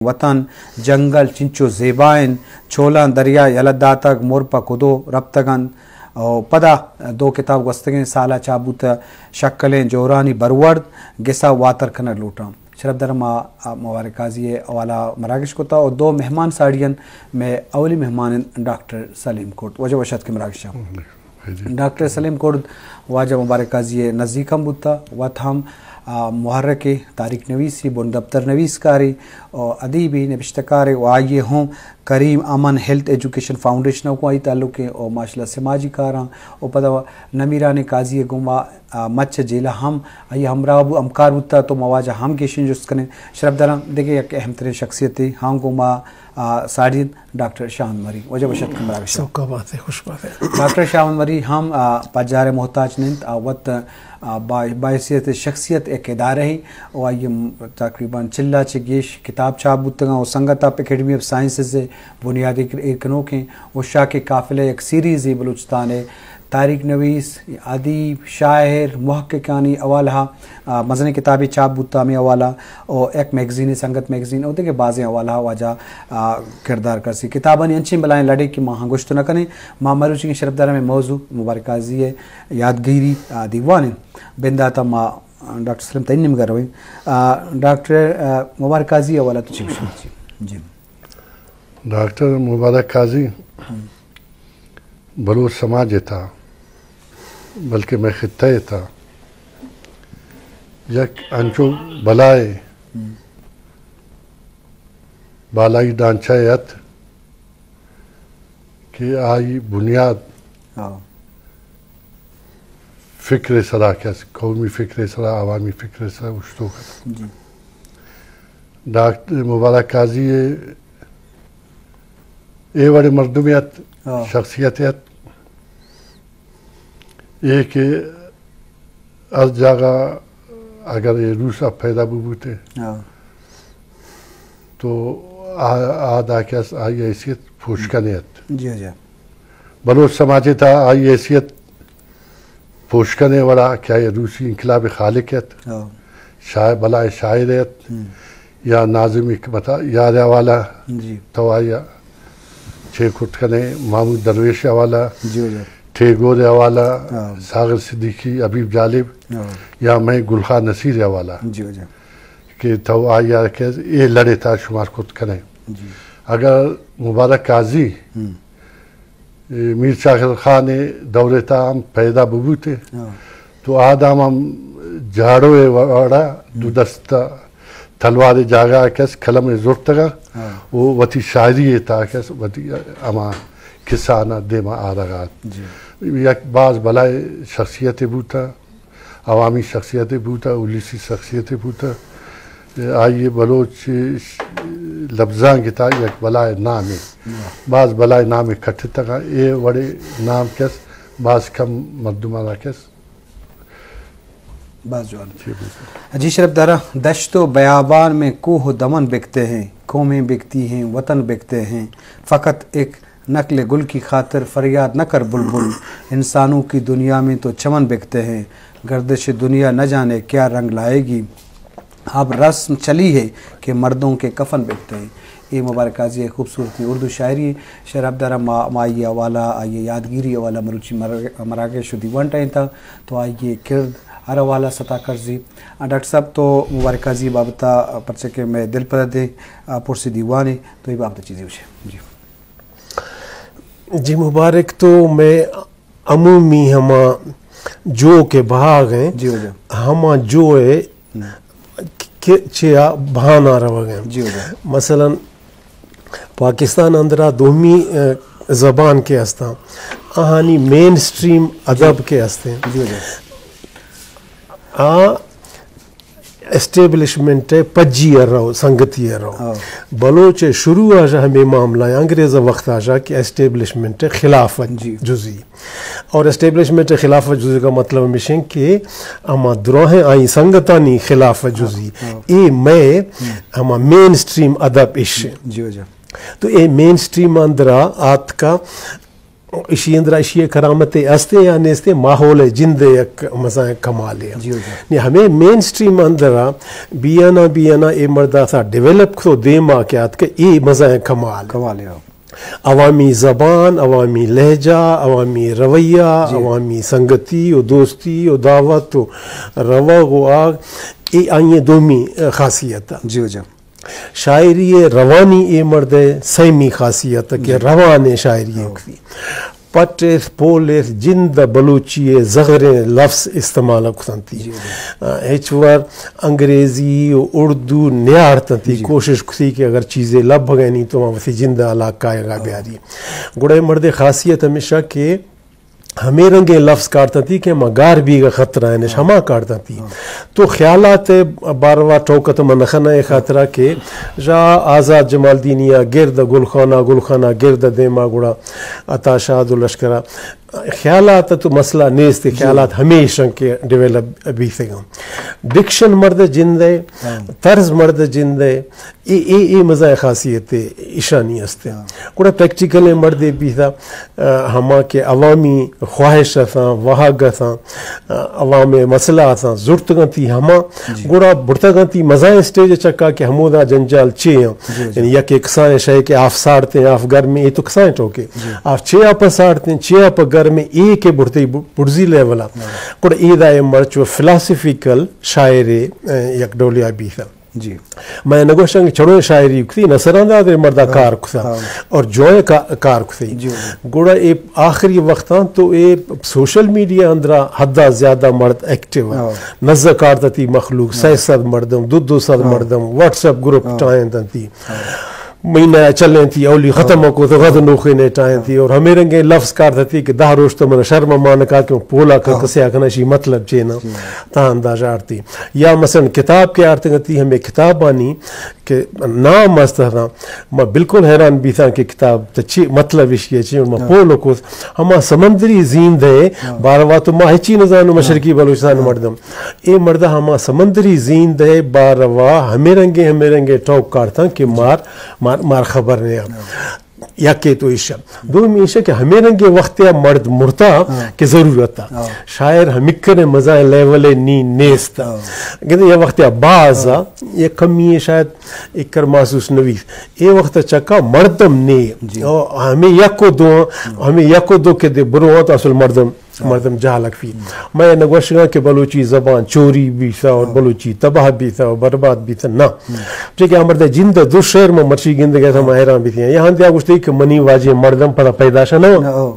وطن، جنگل چنچو زیبا انت، چولاں دریا یلہ داتگ، مر پہ کدو رپتگ انت۔ و پدا دو کتاب گوستگیں سال ء چاپ بوتہ، شکلیں جورانی برورد، گسا واتر کنگ لوٹاں۔ شرپدار، ما مبارک قاضی ء حوالہ مراگش کتہ و دو مہمان ساڑی انت۔ مئے اولی مہمان انت ڈاکٹر سلیم کرد۔ واجہ وش اتکے مراگش ء۔ ڈاکٹر سلیم کرد واجہ مبارک قاضی ء نزیک ہم بوتہ، وت ہم، آ، محرکے، تاریخ نویسے، بندپتر نویسکارے و ادیبے، نبشتہ کارے و آئی ء ہوں کریم امن ہیلتھ ایجوکیشن فاؤنڈیشن ء گوں آئی تعلق ء و ماشاءاللہ سماجی کاراں و پدا نمیرانیں قاضی ء گوما، آ، مچ ء جیلہ ہم آئی ء ہمراہ بو-، ہمکار بوتہ، تو ما واجہ ہم گیشیں جست کنیں۔ شرپداراں دگہ یک اہم تریں شخصیتے ہاں گوما، آ، ساڑی انت۔ ڈاکٹر شاہند مری، واجہ وش اتکے مراگش ء۔ سوکا بات ہے، خوش بات ہے۔ ڈاکٹر شاہند مری ہم، آ، پجار ء محتاج نہ انت، آ وت، آ، با-، باحیثیت شخصیت یک ادارہ ء و آئی ء تقریباً چل ء چہ گیش کتاب چاپ بوتگ انت و سنگت آف اکیڈمی آف سائنسز ء بنیادی کر-، ایر کنوک انت و شاکے قافلہ یک سیریزے بلوچستان ء تاریخ نویس، ادیب، شاعر، محققانی حوالہ ء، آ، مزنیں کتابے چاپ بوتہ ہمے حوالہ ء، و یک میگزینے، سنگت میگزین، و دگہ بازیں حوالہ ء واجہ، آ، کردار کرسی۔ کتابانی انچیں بلائیں لڑے کہ ما ہاں گوشت نہ کنیں۔ ما مروچیگیں شرپدار ہمے موضوع مبارک قاضی ء یادگیری، آ، دیوان انت۔ بندات ء ما، آ، ڈاکٹر سلیم تئی نیمگ ء رویں۔ آ، ڈاکٹر، آ، مبارک قاضی ء حوالہ تو چی گوشے؟ جی۔ ڈاکٹر مبارک قاضی بلوچ سماج ء تھا، بلکہ مئے خطہ ء تھا یک انچو بلائے بالائی ڈھانچہ ات کہ آئی بنیاد ہاں۔ فکر ء سرا کس، قومی فکر ء سرا، عوامی فکر ء سرا اوشتوک ات۔ جی۔ ڈاکٹر مبارک قاضی ء اے وڑیں مردمے ات، ہاں۔ شخصیتے ات، اے کہ ہر جاگہ اگر اے روس ء پیدا بہ بوتے، ہاں۔ تو آ، آ دا کہ اس، آئی حیثیت پوشکنے ات۔ جی، جی۔ بلوچ سماج ء تھا آئی حیثیت پوشکنے وڑا کہ آئی روسی انقلاب خالق ات، ہاں۔ شاعر، بلائے شاعر ات، ہم۔ یا ناظم حکمت یار حوالہ، جی۔ تو آئی چے کت کنے، محمود درویش حوالہ، جی، جی۔ ٹیگور حوالہ، ہاں۔ ساغر صدیقی، حبیب جالب، ہاں۔ یا میں گل خان نصیر حوالہ، جی، جی۔ کہ تو آئی کہ اے لڑے تھا شمار کت کنے۔ جی۔ اگر مبارک قاضی ہم۔ اے میر چاکر خان ء دور ء تھا ہم پیدا بہ بوتے، ہاں۔ تو آ دام ہم جاڑو ء وڑا دو ہم۔ دست تلوار ء جاگہ ء کس قلم ء زرتگ ء ہاں۔ و وتی شاعری ء تھا کس وتی ہما کسان ء دیما آرگ ء ات۔ جی۔ یک باز بلائے شخصیت بوتا۔ عوامی شخصیتے بوتہ، اولیسی شخصیتے بوتہ۔ آئی ء بلوچ لبزانک ء تہا یک بلائے نامے، باز بلائے نامے کٹتگ ء اے وڑے نام کس باز کم مردمانا کس۔ باز جوان۔ جی، شرپدارا، دشت و بیابان میں کوہ و دمن بکتے ہیں، قومیں بکتی ہیں، وطن بکتے ہیں، فقط ایک نقل گل کی خاطر فریاد نہ کر بلبل، انسانوں کی دنیا میں تو چمن بکتے ہیں، گردش دنیا نہ جانے کیا رنگ لائے گی، اب رسم چلی ہے کہ مردوں کے کفن بکتے ہیں۔ اے مبارک قاضی ء خوبصورتیں اردو شاعری۔ شرپدارا، ما، ما آئی ء حوالہ، آئی ء یادگیری حوالہ مروچی مر-، مراگش و دیوان ٹائیں تھا، تو آئی ء کرد ہر حوالہ ستا کرزی۔ آ، ڈاکٹر صاحب، تو مبارک قاضی بابت ء پرچہ کہ مئے دل پدردیں، آ، پرسی دیوانے، تو اے بابت چیزے گوشے۔ جی۔ جی مبارک، تو مئے عمومی ہما جو کہ بھاگ ہیں، جی واجہ۔ ہما جو ہے ہم۔ کہ چیا بھانا روگ ہیں۔ جی واجہ۔ مثلاً پاکستان اندرا دومی، آ، زبان کہ ہستاں، آہانی مین سٹریم ادب جی۔ کہ ہستیں۔ جی واجہ۔ آ اسٹیبلشمنٹ ء پجی ء رو، سنگتی ء رو۔ ہاں۔ بلوچ ء شروع ء ہمے معاملہ ء انگریز ء وقت ء کہ اسٹیبلشمنٹ ء خلافت جی۔ جزی۔ اور اسٹیبلشمنٹ ء خلافت جزی کا مطلب ہمیش انت کہ ہما دراہیں آئی سنگتانی خلافت جزی۔ ہاں۔ اے مئے ہم۔ ہما مین سٹریم ادب اش۔ جی واجہ۔ تو اے مین سٹریم اندرا آتکا اشی اندرا اشی کرامت استے یا نیستے، ماحول جند یک مزائیں کمالے۔ جی، جی۔ نی ہمیں مین سٹریم اندرا بیانا بیانا اے مردا سا ڈیولپ کو دیما کہ آت کہ اے مزائیں کمال۔ کمالے، ہاں۔ عوامی زبان، عوامی لہجہ، عوامی رویہ، جی۔ عوامی سنگتی و دوستی و دعوت و روغ و آگ، اے آئی دومی خاصیت۔ جی، جی۔ شاعری روانی اے مرد سیمی خاصیت کہ جی۔ روان شاعری ہاں۔ کثی۔ پٹ ایس، پول ایس، جند بلوچی زغریں لفظ استعمال کثنتی۔ جی، جی۔ ہچ وار انگریزی و اردو نیارتنتی، جی۔ کوشش کثی کہ اگر چیزے لبھگئے نی تو وثی جند علاقہ گا بیاری۔ گڑا اے مرد خاصیت ہمیشہ کہ ہمے رنگیں لفظ کارتنتی کہ ما گار بیگا خطرہ انش ہما کارتنتی۔ تو خیالات باروا ٹوکت من نخنا اے خاطرہ کہ شاہ آزاد جمالدینی آ گرد گلخانہ، گلخانہ گرد دیما گڑا عطا شاد و لشکرہ خیالات تو مسئلہ نیست، جی۔ خیالات ہمیشہ کہ ڈیولپ بیتگاں۔ ڈکشن مرد جندے، ہاں۔ طرز مرد جندے، اے، اے، اے مزائیں خاصیت ایشانی است۔ ہاں۔ گڑا پریکٹیکل مردے بیتا، آ، ہما کہ عوامی خواہش اتاں، واہگ اتاں، آ، عوام مسئلہ اتاں، زرتگنتی ہما، جی۔ گڑا برتگنتی مزائیں سٹیج چکا کہ ہمودا جنجال چے ہیں۔ جی، جی۔ یعنی یک اکسائیں شے کہ آف ساڑتے ہیں، آف گرمی، اے تو کسائیں ٹوکے۔ جی۔ آف چے آپ ساڑتے ہیں، چے آپ گرمی، اے کہ برتے برزی لیولا۔ ہاں۔ گڑا اے دا اے مرچو فلاسفیکل شاعرے، آ، یک ڈولیا بیتا۔ جی۔ میں نگوشاں کہ چڑویں شاعری کثی، نثراں دادے مردا ہاں، کار کثا ہاں۔ اور جوئیں کا-، کار کثی۔ جی۔ گڑا اے آخری وقتاں تو اے سوشل میڈیا اندرا حدا زیادہ مرد ایکٹیو ہے۔ ہاں۔ نزہ کارتنتی مخلوق، ہاں۔ سئے سد مردم، دو دو سد ہاں۔ مردم، واٹس ایپ گروپ ہاں۔ ٹائیں دنتی۔ ہاں۔ مہینہ چلیں تھی، اولی ختم ہاں۔ کو تو غد نوخے نے ٹائیں تھی، اور ہمیں رنگے لفظ کارتنتی کہ دہ روش تو من شرم مان کا کہ پولا کا ہاں۔ کسے آکھنا شی مطلب چے نا۔ جی۔ تا اندازہ آرتی۔ یا مثلاً کتاب کے آرتگتی ہمیں کتابانی کہ نام است تھا، ما بالکل حیران بیتاں کہ کتاب تے چی مطلب اشی ہے، چی ما ہاں۔ پول کو ہما سمندری زیند ہے، ہاں۔ باروا تو ما ہچی نہ زانو ہاں۔ مشرقی بلوچستان ہاں۔ مردم۔ اے مرد ہما سمندری زیند ہے، باروا ہمیں رنگے، ہمیں رنگے ٹوک کارتاں کہ مار، مار، مار خبر نہیں۔ ہاں۔ یکے تو ایشا۔ دومی ایشا کہ ہمیں رنگے وقت یا مرد مرتا ہاں۔ کہ ضرورت ہے۔ ہاں۔ شاعر ہمکن مزائیں لیول نی نیست۔ ہاں۔ گندے یا وقت یا باز ہاں۔ یہ کمی ہے شاید ایک کر محسوس نویس۔ اے وقت چکا مردم نے۔ جی۔ او ہمیں یک و دو، ہمیں یک و دو کہ دے برو تو اصل مردم، ہاں۔ مردم جہلک فی۔ میں نگوشگاں کہ بلوچی زبان چوری بیتا اور ہاں۔ بلوچی تباہ بیتا اور برباد بیتا، نہ۔ ہم۔ چونکہ آ مرد جند دو شعر میں مرچی گند گئے تھا، ہاں۔ میں حیران بیتی ہیں۔ یہاں دیا گوشتے کہ منی واجہ مردم پدا پیداشا نہ ہو۔ نہ ہو۔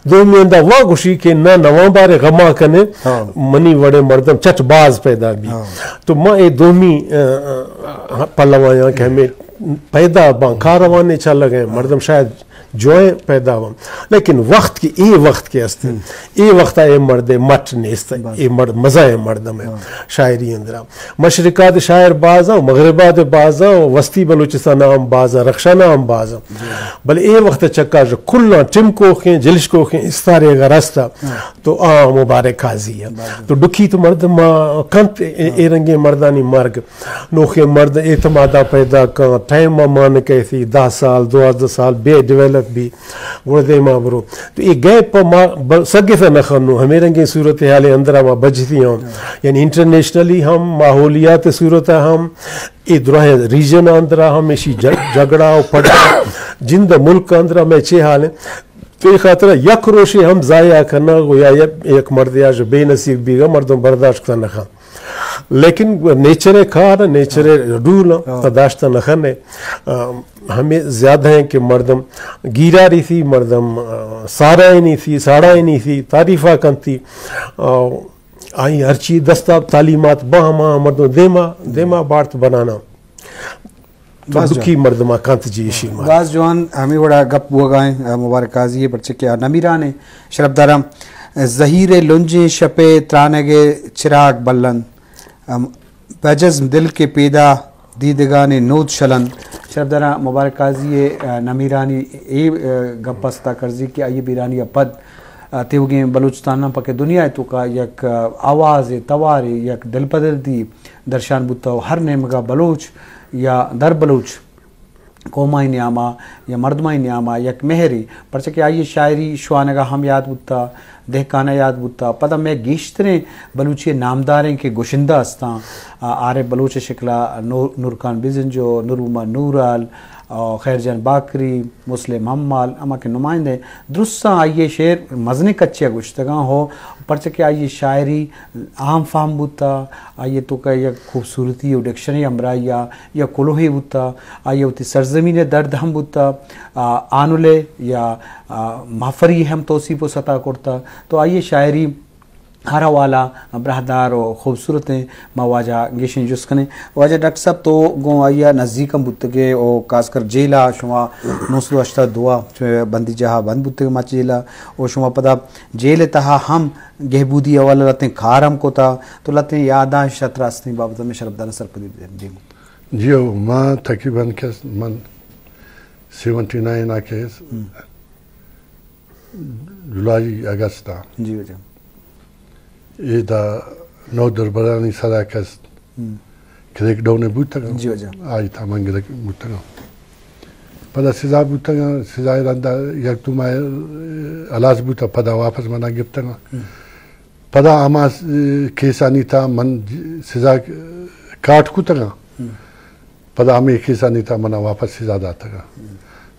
دومی اندا وا گوشی کہ نہ نواں بارے غما کنے، ہاں۔ منی وڑے مردم چٹ باز پیدا بی۔ ہاں۔ تو ما اے دومی، آ، آ، پلوایاں کہ ہمیں پیدا باں، کاروانے چل گئے، مردم شاید جوائیں پیدا باں۔ لیکن وقت کی، اے وقت کے است، ہم۔ اے وقت اے مرد مٹ نیست، بس۔ اے مرد مزہ مردم ہے، ہاں۔ شاعری اندرا۔ مشرقات شاعر باز ہیں، مغربات باز ہیں، وسطی بلوچستان ہم باز ہیں، رخشانہ ہم باز ہیں۔ جی۔ بلے اے وقت چکا جو کلاں ٹم کوخیں، جلش کوخیں، استارے اگر رستا، ہاں۔ تو آ مبارک قاضی ہے۔ بس۔ تو ڈکھی تو مردم کنت اے، اے رنگیں مردانی مرگ۔ نوخیں مرد اعتمادا پیدا کن، ٹائم ما مان کیسی، دہ سال، دوازدہ سال، بے ڈیولپ بی، گڑا دیما برو۔ تو اے گیپ ما ب-، سگے سے نہ خنو، ہمیں رنگیں صورتحال اندرا ما بجتی ہوں۔ یعنی انٹرنیشنلی ہم، ماحولیات صورت ہم، اے دراہیں ریجن اندرا ہم، ایشی جگ-، جھگڑا و پڑا، جند ملک اندرا میں چے حال ہیں۔ تو اے خاطر یک روشے ہم ضائع کرنا، گو یا یک، یک مرد یا جو بے نصیب بیگا، مردم برداشت کرنا خان۔ لیکن نیچر کار، نیچر رول ہاں۔ داشتہ نہ خنے۔ آ، ہمیں زیادہ ہیں کہ مردم گیراری تھی، مردم، آ، سارائنی تھی، ساڑائنی تھی، تعریفہ کنتی۔ آ، آئی ہرچی دستاب تعلیمات با ہما مردم دیما، دیما بارت بنانا۔ تو بس جوان۔ دکی مردما کنت جی ایشی ما۔ باز جوان ہمیں وڑا گپ بوگا ہیں، آ، مبارک قاضی ہے، پرچہ کہ آ نمیران ہیں۔ شرفداراں، زہیر لنجیں شپے ترانگ چراگ بلن، ام، بجزم دل کے پیدا دیدگان نود شلن۔ شرفداراں مبارک قاضی، آ، نمیرانی اے، آ، گپ استا کرزی کہ آئی بیرانی پد، آ، تیوگیں بلوچستان پکے دنیا توکا یک، آ، آواز توارے، یک دلپدردی درشان بوتا و ہر نیمگا بلوچ یا در بلوچ قومانی نیاما یا مردمانی نیاما یک مہرے، پرچہ کہ آئی شاعری شوانگا ہم یاد بوتا، دہکانا یاد بوتا۔ پدا مئے گیشتریں بلوچی نامداریں کہ گشندہ استاں، آ، عارف بلوچ شکلا، نور، نورخان بزنجو، نور محمد نورال، آ، خیر جان باکری، مسلم حمال، ہما کہ نمائندہ، درستاں آئی شعر مزنیں کچیا گشتگاں ہو، پرچہ کہ آئی شاعری عام فہم بوتا، آئی توکا یک خوبصورتی و ڈکشنری ہمراہیا یا کلوہے بوتا، آئی وتی سرزمین درد ہم بوتا، آ، آنلے یا، آ، مہفری ہم توصیف و ستا کرتا۔ تو آئی شاعری ہر حوالہ براہدار و خوبصورتیں۔ ما واجہ گیشیں جست کنیں۔ واجہ ڈاکٹر صاحب، تو گوں آئی نزدیک ہم بوتگے و خاص کر جیلا شما نو سد و ہشتاد دو چہ بندی جاہا بند بوتگے مچ جیلا، و شما پدا جیل تہا ہم گہبودی حوالہ لتیں کار ہم کتا، تو لتیں یاداں شت راستیں بابت میں شرفدار سرپدی دیم۔ جی ہو، ما تقریباً کہ من سیونٹی نائن آ کہ ہم۔ جولائی اگست آ۔ جی واجہ۔ اے دا نو دربرانی سرا کہ است ہم۔ کریک ڈاؤن بوتگاں۔ جی واجہ۔ آئی تھا من گرک بوتگاں۔ پدا سزا بوتگاں، سزا رندا یک دو ماہ ہلاس بوتا، پدا واپس منا گپتگاں۔ ہم۔ پدا ہما کیسانی تھا من سزا کاٹ کتگاں۔ ہم۔ پدا ہمے کیسانی تھا منا واپس سزا داتگاں۔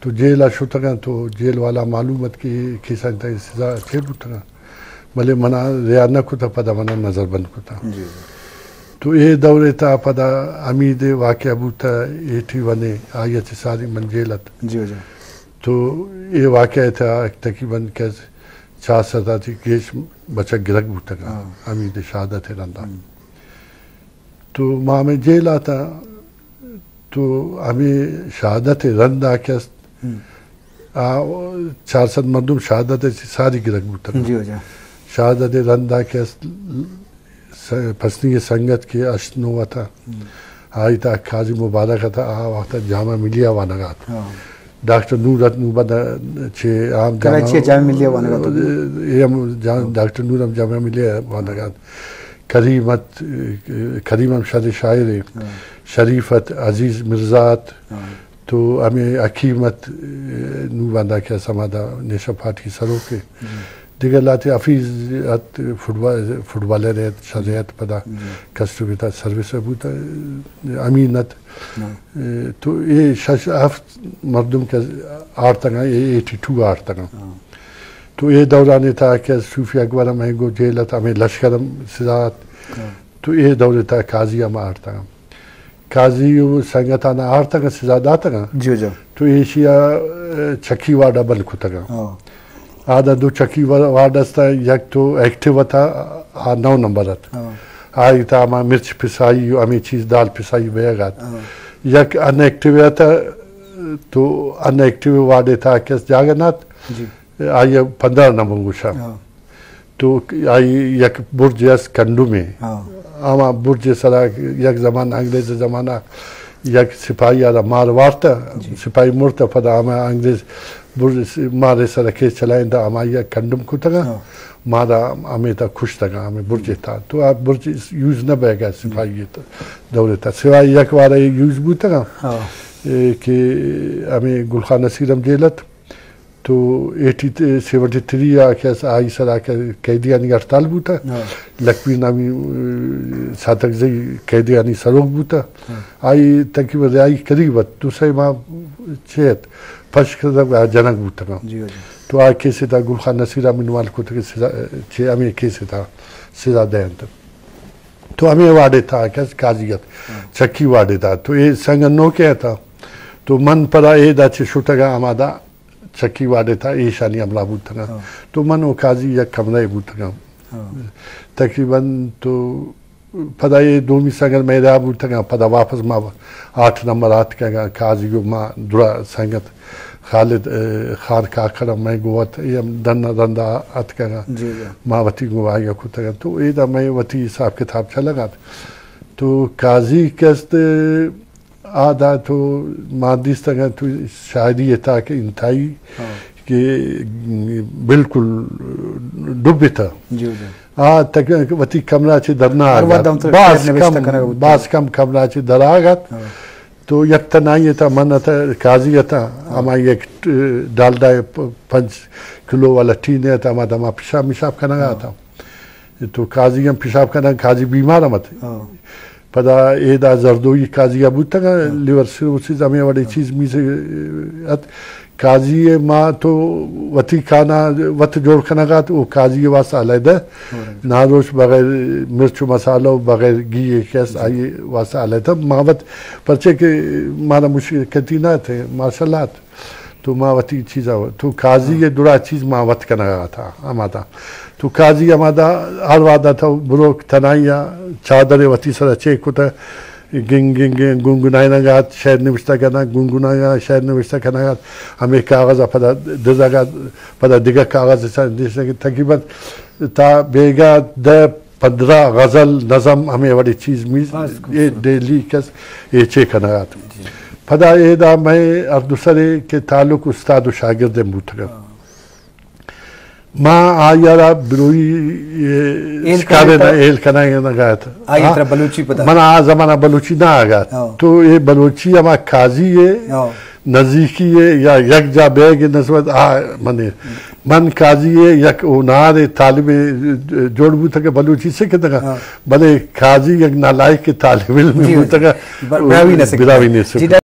تو جیل ء شتگاں تو جیل والا معلوم ات کہ اے کیسانی تھا سزا چے بوتگاں۔ بلے منا رہا نہ کتا، پدا منا نظر بند کتا۔ جی۔ تو اے دور ء تھا پدا حمید ء واقعہ بوتا، ایٹی ون ء، آئی ء چہ ساری من جیل ات۔ جی، جی۔ تو اے واقعہ ء تھا تقریباً کہ چار سد ء چہ گیش بچک گرگ بوتگاں۔ ہاں۔ حمید ء شہادت ء رندا۔ ہم۔ تو ما ہمے جیل آتاں، تو ہمے شہادت ء رندا کہ است، ہم۔ آ چار سد مردم شہادت ء چہ ساری گرگ بوتگ۔ جی واجہ۔ شہادت ء رندا کہ است، س-، پسنی سنگت کہ ہشت نو اتاں، ہم۔ آئی تا قاضی مبارک اتاں، آ وقت جامعہ ملیہ وانگ ات۔ ہاں۔ ڈاکٹر نور ات نو بدا چہ عام کراچی جامعہ، جامعہ ملیہ وانگ ات۔ اے ہم جا-، ہاں۔ ڈاکٹر نور ہم جامعہ ملیہ وانگ ات۔ کریم ات، کریم ہم شر شاعر ہے۔ ہاں۔ شریف ات، عزیز مرزا ات۔ ہاں۔ تو ہمے حکیم ات، نو باندا کہ سمادا نیشہ پارٹی سروک ہے۔ جی۔ دگہ لاتے حفیظ ات، فٹبال، فٹبالر ات، شر ات پدا جی۔ کسٹم ات سروس بوتا، امین ات۔ ہاں۔ تو اے شش ہفت مردم کہ آرتگاں، اے ایٹی ٹو آرتگاں۔ ہاں۔ تو اے دوران تھا کہ صوفی اکبر ہم گو جیل ات، ہمیں لشکر ہم سزا ات۔ ہاں۔ تو اے دور تھا قاضی ہم آرتگاں۔ قاضی و سنگتانا آرتگاں، سزا داتگاں۔ جی، جی۔ تو ایشیا، اے، چکی وارڈا بند کتگاں۔ ہاں۔ آدا دو چکی وا-، وارڈ استا، یک تو ایکٹیو ات، آ نو نمبر ات۔ ہاں۔ آئی تا ہما مرچ پسائی و ہمیں چیز دال پسائی بیگ ات۔ ہاں۔ یک ان ایکٹیو ات، تو ان ایکٹیو وارڈ تھا کس جاگہ نات۔ جی۔ آئی پندرہ نمبر گوشاں۔ ہاں۔ تو آئی یک برج اس کنڈومے۔ ہاں۔ ہما برج سرا یک زمان انگریز زمانہ یک سپاہی آرا مار وارتا، جی۔ سپاہی مرتا، پدا ہما انگریز برج س-، مار سرا کیس چلائیں دا ہما یک کنڈوم کتگا، ہاں۔ مارا ہمیں تا کشتگا ہمیں برج تا۔ تو آ برج یوز نہ بیگا سپاہی تا دور تا۔ سوائے یک وارا یوز بوتگا، ہاں۔ اے کہ ہمیں گل خان نصیر ہم جیل ات۔ تو ایٹی، سیونٹی تھری آ کہ آئی سرا کہ قیدیانی ہڑتال بوتا۔ ہاں۔ لکھمی نامی، اے، ساتک زئی قیدیانی سروک بوتا۔ ہاں۔ آئی تقریباً رہائی قریب ات، دو سئے ماہ چیت، پش کتگ آ جنگ بوتگاں۔ جی، جی۔ تو آ کیسے تا گل خان نصیر ہم انوالو کتگ سزا، چے ہمیں کیسے تا سزا دینت۔ تو ہمیں واڈے تا کہ قاضی ات، ہاں۔ چکی واڈے تا۔ تو اے سنگ نو کہ تا۔ تو من پدا اے دا چے شتگا ہما دا چکی واڈے تا ایشانی ہمراہ بوتگاں۔ ہاں۔ تو من و قاضی یک کمرہ بوتگاں۔ ہاں۔ تقریباً تو پدا اے دومی سنگت مئے را بوتگاں، پدا واپس ما آٹھ نمبر آتکگاں، قاضی و ما درا سنگت خالد، اے، خان کاکڑ ہم مئے گوت، اے ہم ڈن رندا آتکگاں۔ جی، جی۔ ما وتی گواہی کتگاں۔ تو اے دا مئے وتی حساب کتاب چلگات۔ تو قاضی کست آ دا تو ما دیستگاں تو شاعری ء تاک انتہائی، ہاں۔ کہ بالکل ڈبتہ۔ جی، جی۔ آ تک وتی کمرہ چہ در نہ ہر وھد آگات۔ ہم تو باز شعر نبشتہ کم، کنگ بوتگ۔ باز کم کمرہ چہ در آگات۔ ہاں۔ تو یک تنائی ءَ تھا، من اتاں، قاضی اتاں، ہما یک ڈالڈا ءِ پ-، پنچ کلو والا ٹین ءَ تھا، ہما دما پیشاب میشاب کنگا اتاں۔ تو قاضی ہم پیشاب کنگ، قاضی بیمار ہم ات۔ پدا اے دا زردوئی قاضی ءَ بوتگ، لیور سیروسز ہمے وڑے چیز میز ات۔ قاضی ءَ ما تو وتی کانا وت جوڑ کنگا ات، او قاضی ءِ واسطہ علیحدہ ناروش بغیر مرچ و مسالہ و بغیر گھی ءِ کس آئی واسطہ علیحدہ۔ ما وت پرچے کہ مارا مشکل کتی نہ ات، ماشاءاللہ ات۔ تو ما وتی چیزا تو قاضی ءِ درا چیز ما وت کنگا اتاں ہمادا۔ تو قاضی ہمادا ہر وہدا تو برو تنائی ءَ چادر وتی سرا چیک کتہ، گنگ گنگ گنگ گنگنائینگا ات، شعر نوشتہ کنگا، گنگنائینگا، شعر نوشتہ کنگا ات۔ ہمے کاغذ ءَ پدا دزگا، پدا دگہ کاغذ ءِ سرا نوشتہ کہ تقریباً تا بیگا دہ پندرہ غزل، نظم، ہمے وڑے چیز میز، اے ڈیلی کس اے چے کنگا ات۔ پدا اے دا مئے ہر دو سرے کہ تعلق استاد و شاگرد ءَ بوتگ ات۔ ما آئی ءَ را بروئی، اے، ہیل شکارے کنگ نہ، ہیل کنگ نہ گات۔ آئی ءَ ترا بلوچی پدا؟ من آ زمانہ بلوچی نہ آگات۔ تو اے بلوچی ہما قاضی ءِ نزیکی ءَ یا یک جا بیگ ءِ نسبت آ من، من قاضی ءِ یک ہونار ءِ طالب جوڑ بوتگ، بلوچی سکھتگ، بلے قاضی یک نالائق طالب علم بوتگ، براہوئی نہ سکھتگ۔ براہوئی نہ سکھتگ۔